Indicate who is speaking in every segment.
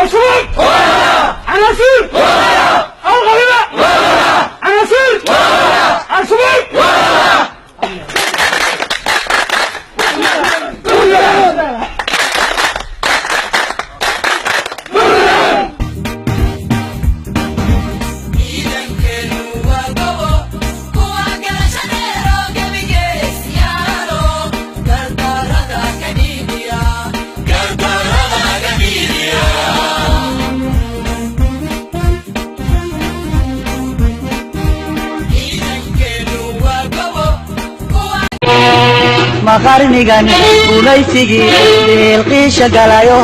Speaker 1: الشباب عناصر الغريبة عناصر الشباب.
Speaker 2: Maqarnigan gumaysigii deelqiisha galayo,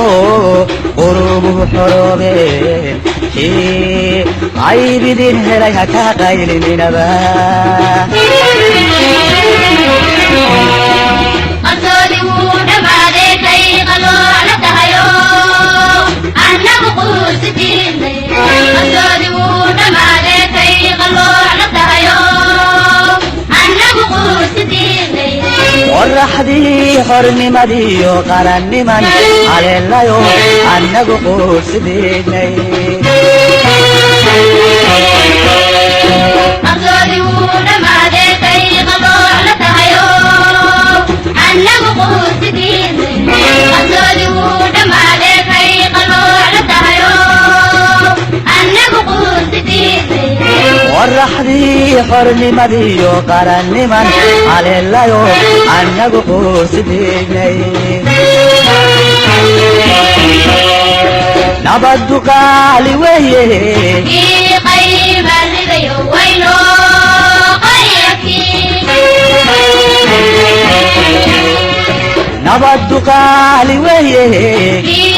Speaker 2: qurubuhu xoroobeen, kii caybidin helay hakaa qaylininaba.
Speaker 3: Qarsoodi wuu dhammaaday, kay qalooc tahayo, annagu quusidiinay. Qarsoodi wuu dhammaaday, kay qalooc tahayo, annagu quusidiinay.
Speaker 2: Qoraxdii xornimadiyo qaranniman haleelayo, annagu quursidiinay.
Speaker 3: Qarsoodi wuu dhammaaday, kay qalooc tahayo, annagu quusidiinay. Qarsoodi wuu dhammaaday, kay qalooc tahayo, annagu quusidiinay.
Speaker 2: Qoraxdii xornimadiyo qaranniman haleelayo, annagu quursidiinay. Nabaddu qaali weeye.
Speaker 3: Kii qayma ridayo wayno qaryakii.
Speaker 2: Nabaddu qaali weeye.
Speaker 3: Kii